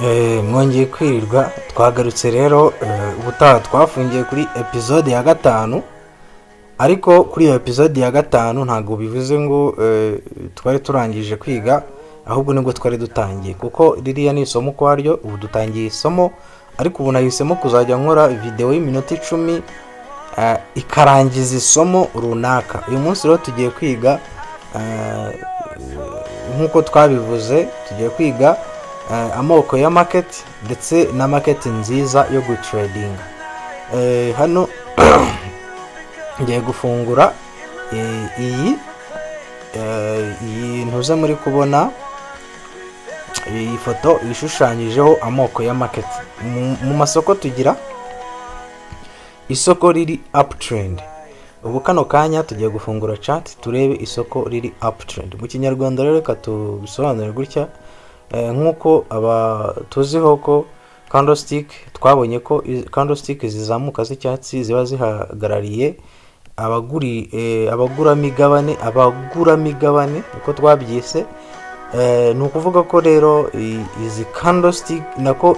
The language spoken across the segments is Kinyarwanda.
Mwongeye kwirirwa. Twagarutse rero ubutaha twafungiye kuri episode ya 5, ariko kuri iyo episode ya 5 ntabwo bivuze ngo twari turangije kwiga, ahubwo nibwo twari dutangiye, kuko ririya ni isomo kwaryo. Ubu dutangiye isomo, ariko ubu nahisemo kuzajya nkora video y'iminota 10 ikarangiza isomo runaka. Uyu munsi rero tugiye kwiga, nk'uko twabivuze, tugiye kwiga amoko ya market ndetse na market nziza yo gutradinga. Hano ngiye gufungura iyi ntuze muri kubona iyi foto ishushanyijeho amoko ya market. Mu masoko tugira isoko riri uptrend. Ubu kano kanya tugiye gufungura chart turebe isoko riri uptrend. Mu Kinyarwanda rero reka tubisobanure gutya, nk'uko aba tuziho ko candlestick, twabonye ko candlestick zizamuka z'icyatsi ziba zihagarariye abaguramigabane uko twabyise. Ni ukuvuga ko rero izi candlestick nako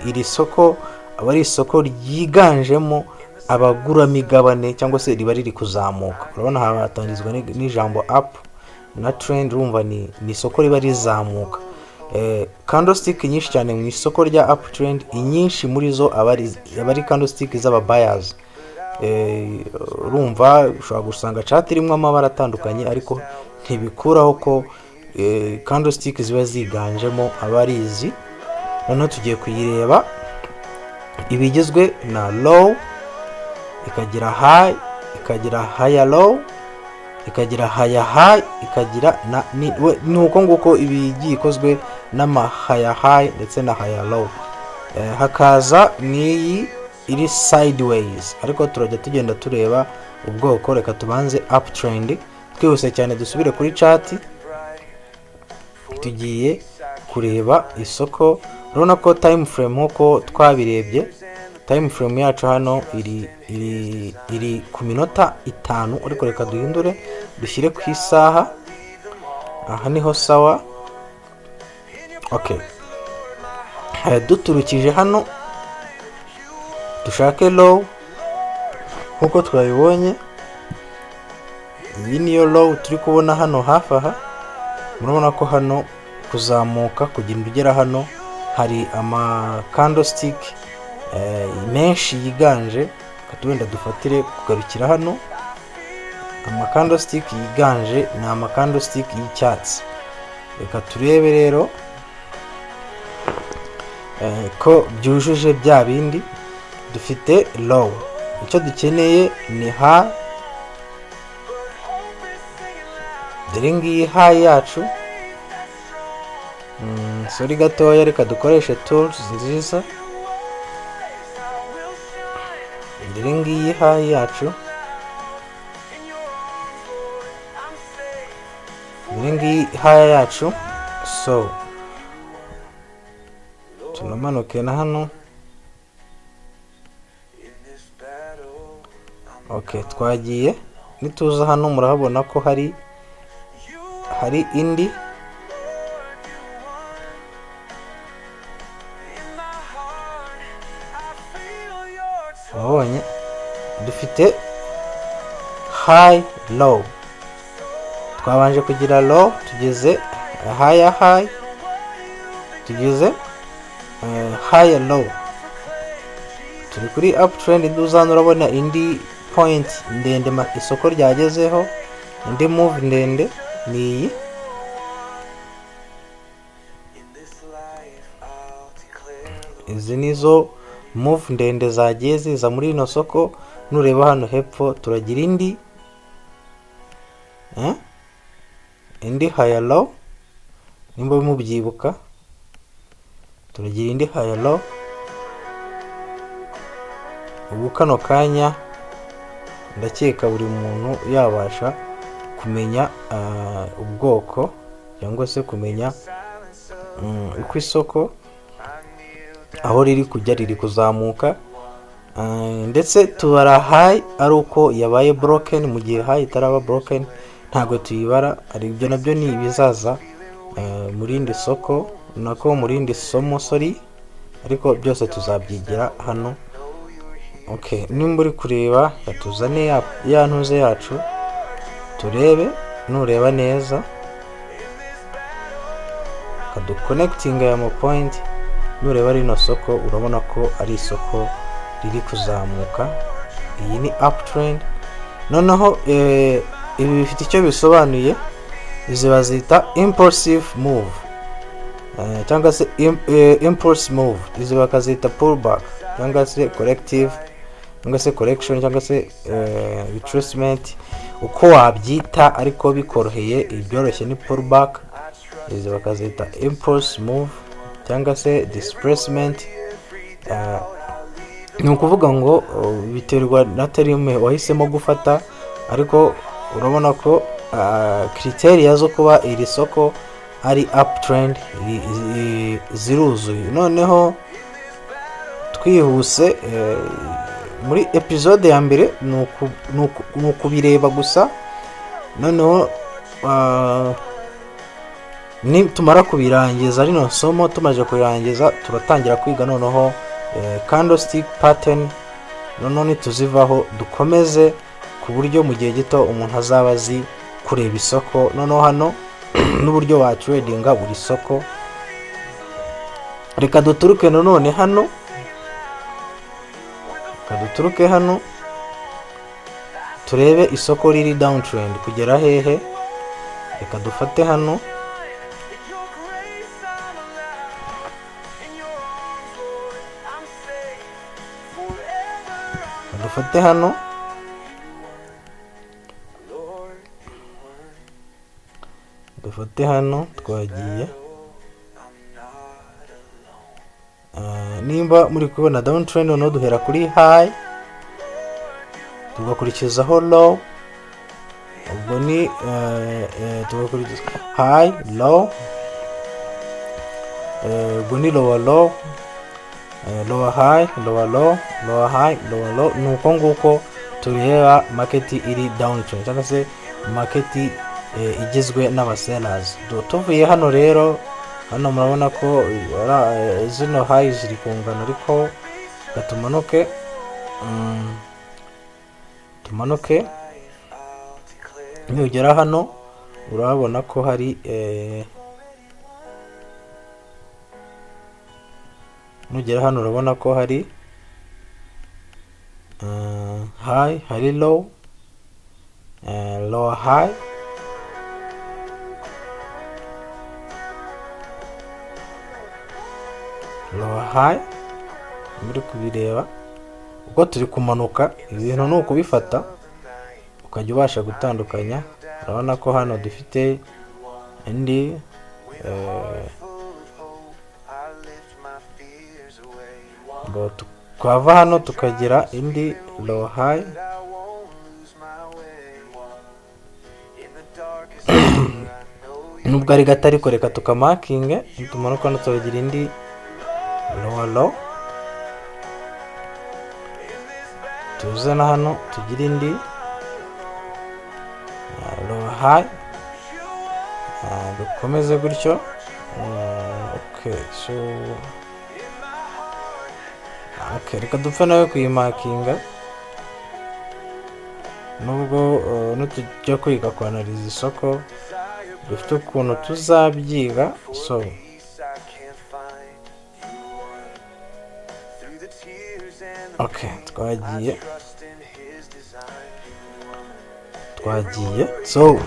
iri soko aba ari isoko ryiganjemo abaguramigabane, cyangwa se riba riri kuzamuka. Urabona hatangizwa n'ijambo up na trend, urumva ni isoko riba rizamuka. Candlestick nyinshi cyane mu isoko rya uptrend, inyinshi muri zo aba ari candlestick z'aba buyers. Urumva ushobora gusanga chart irimo amabara atandukanye, ariko ntibikuraho ko candlestick ziba ziganjemo abarizi. Noneho tugiye kuyireba ibigizwe na low, ikagira high, ikagira higher low, ikagira higher high, ikagira na ni uko nguko ibigiye ikozwe n'ama higher high ndetse na higher low. Hakaza n'iyi iri sideways, ariko turajya tugenda tureba ubwoko. Reka tubanze uptrend twihuse cyane, dusubire kuri chart. Tugiye kureba isoko. Urabona ko time frame nkuko twabirebye, time frame yacu hano iri ku minota 5, ariko reka duhindure dushyire ku isaha. Aha niho sawa. Okay, duturukije hano dushake low nkuko twabibonye. Iyi niyo low turi kubona hano hafi aha. Murabona ko hano kuzamuka kugenda ugera hano hari ama candlestick menshi yiganje. Wenda dufatire kugarukira hano, ama candlestick yiganje ni ama candlestick y'icyatsi. Reka turebe rero ko byujuje bya bindi. Dufite low, icyo dukeneye ni high. Dore ngiyi high yacu. Sorry gatoya, reka dukoreshe tools nziza. Dore ngiyi high yacu, dore ngiyi high yacu. So tunamanuke na hano. Okay, twagiye. Nituza hano murahabona ko hari indi wabonye. Dufite high low, twabanje kugira low, tugeze higher high, tugeze higher low, turi kuri uptrend. Nduzana urabona indi point ndende isoko ryagezeho, indi move ndende ni iyi. Izi nizo move ndende zagiye ziza muri ino soko. Nureba hano hepfo turagira indi indi higher low, nimba mubyibuka turagira indi higher low. Ubu kano kanya ndakeka buri muntu yabasha kumenya ubwoko, cyangwa se kumenya uko isoko aho riri kujya riri kuzamuka. Ndetse tubara high ari uko yabaye broken. Mu gihe high itaraba broken ntabwo tuyibara, ari ibyo nabyo ni ibizaza muri indi soko. nako mu rindi somo, sorry, ariko byose tuzabyigira hano. Okay, nimba uri kureba, tuzane ya ntuze yacu turebe. Nureba neza kaduconnectinga ya point, nureba rino soko urabona ko ari isoko riri kuzamuka, iyi ni uptrend. Noneho ibi bifite icyo bisobanuye, izi bazita impulsive move, cyangwa se impulse move, izi bakazita pullback cyangwa se corrective cyangwa se correction cyangwa se retracement, uko wabyita ariko bikoroheye, ibyoroshye ni pullback. Izi bakazita impulse move cyangwa se displacement. Ni ukuvuga ngo biterwa na terime wahisemo gufata, ariko urabona ko criteria zo kuba iri soko ari uptrend ziruzuye. Noneho twihuse, muri episode ya mbere ni ukubireba gusa. Noneho tumara kubirangiza rino somo, tumaze kubirangiza turatangira kwiga noneho candlestick pattern. Noneho nituzivaho dukomeze ku buryo mu gihe gito umuntu azaba azi kureba isoko. Noneho hano n'uburyo wa tradinga buri soko. Reka duturuke nanone hano, reka duturuke hano turebe isoko riri downtrend kugera hehe. Reka dufate hano, dufate hano, dufate hano twagiye. Nimba muri kubona downtrend, noneho duhera kuri high tugakurikizaho low, ubwo ni tugakurikiza high low, ubwo ni lower low, lower high, lower low, lower high, lower low. Ni uko nguko tureba market iri downtrend cyangwa se market igizwe n'abasellers. Tuvuye hano rero, hano murabona ko zino high ziri kungana, ariko gatumanuke, tumanuke. Nugera hano urabona ko hari nugera hano urabona ko hari high, hari low, lower high, lower high. Muri kubireba uko turi kumanuka, ibintu ni ukubifata ukajya ubasha gutandukanya. Urabona ko hano dufite indi twava hano tukagira indi low high. Nubwo ari gato ariko reka tukamakinge, tumanuka hano tukagira indi lower low, tuze na hano tugira indi lower high, dukomeze gutyo. Okay, so okay, reka dupfe nawe kuyimakinga, nubwo nitujya kwiga kwanaliza isoko dufite ukuntu tuzabyiga. So okay, twagiye. So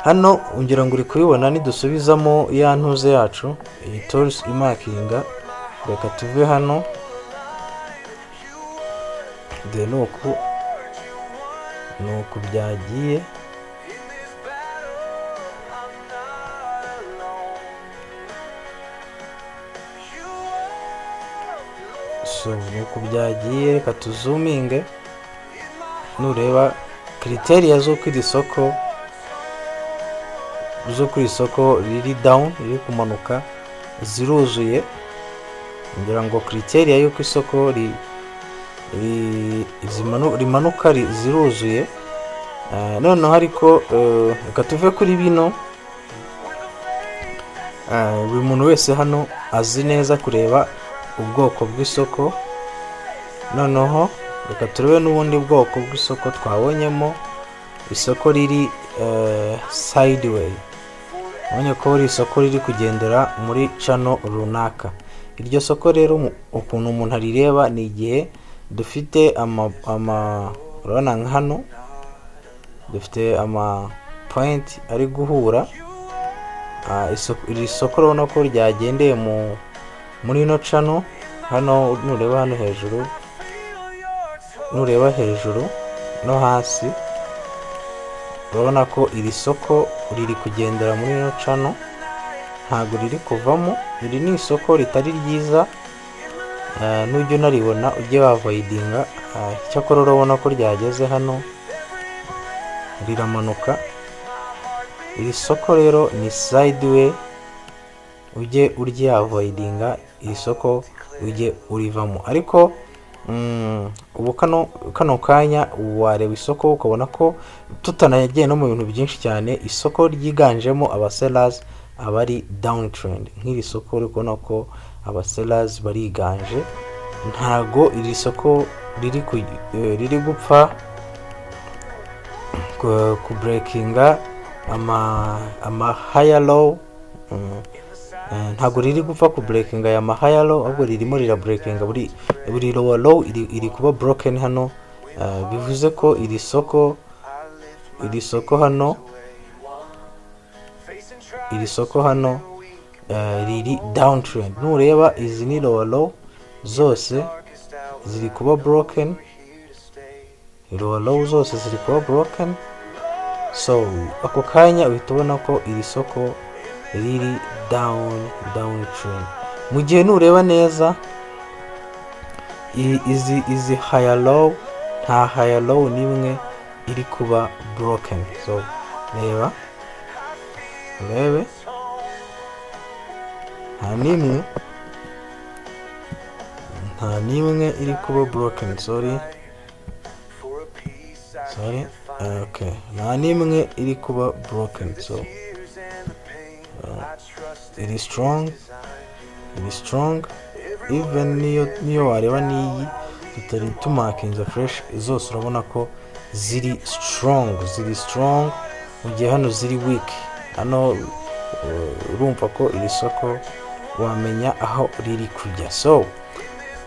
hano ngira ngo uri kubibona, nidusubizamo ya ntuze yacu iyi tools imakinga. Reka tuve hano de nuku byagiye. So nuku byagiye, reka tuzuminge. Nureba criteria zo kuri isoko, zo kuri isoko riri down, riri kumanuka, ziruzuye. Ngira ngo criteria y'uko isoko rimanuka ziruzuye. Noneho ariko reka tuve kuri bino, Buri muntu wese hano azi neza kureba ubwoko bw'isoko. Noneho reka turebe n'ubundi bwoko bw'isoko twabonyemo, isoko riri sideway. Ubonye ko iri isoko riri kugendera muri channel runaka. Iryo soko rero, ukuntu umuntu arireba ni igihe dufite ama urabona nka hano dufite ama point ari guhura. Iri soko urabona ko ryagendeye muri ino channel hano. Nureba hano hejuru, nureba hejuru no hasi, urabona ko iri soko riri kugendera muri ino channel, ntabwo riri kuvamo. Iri ni isoko ritari ryiza. Nujya unaribona ujye wavoidinga. Icyakora urabona ko ryageze hano riramanuka. Iri soko rero ni sideway, ujye uryavoidinga, iri soko ujye urivamo. Ariko ubu kano kanya wareba isoko ukabona ko tutanagiye no mu bintu byinshi cyane, isoko ryiganjemo abasellers aba ari down trend. Nk'iri soko uri kubona ko abasellers bariganje, ntago iri soko riri gupfa ku breakinga ama higher low. Ntabwo riri gupfa ku breakinga aya ma higher low, ahubwo ririmo rira breakinga buri lower low iri kuba broken hano. Bivuze ko iri soko hano, iri soko hano riri downtrend. Nureba izi ni lower low, zose ziri kuba broken, lower low zose ziri kuba broken. So ako kanya uhita ubona ko iri soko riri down trend. Mu gihe nureba neza izi higher low, nta higher low n'imwe iri kuba broken. So reba, urebe, nta n'imwe iri kuba broken. Sorry, sorry. Okay, nta n'imwe iri kuba broken. So iri strong, iri strong. Even niyo wareba n'iyi tutari tumarkinze fresh, zose urabona ko ziri strong, ziri strong, mu gihe hano ziri weak. Hano urumva ko iri soko wamenya aho riri kujya. So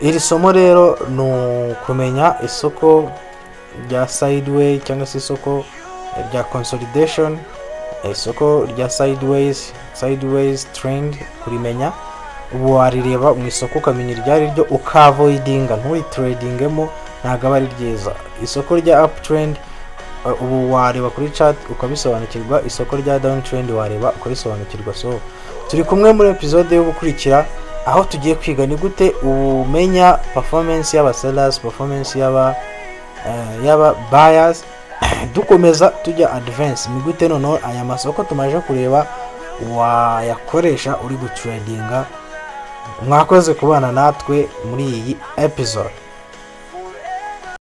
iri somo rero ni ukumenya isoko rya sideway cyangwa se isoko rya consolidation, isoko rya sideways trend. Kurimenya, ubu warireba mu isoko ukamenya iryo ari ryo, ukavoidinga, nturitradingemo, ntabwo aba ari ryiza. Isoko rya uptrend, ubu wareba kuri chart ukabisobanukirwa. Isoko rya downtrend wareba ukabisobanukirwa. So turi kumwe muri episode yo gukurikira, aho tugiye kwiga ni gute umenya performance y'aba sellers, performance y'aba buyers. Dukomeza tujya advance, ni gute noneho aya masoko tumaze kureba wayakoresha uri gutradinga. Mwakoze kubana natwe muri iyi episode.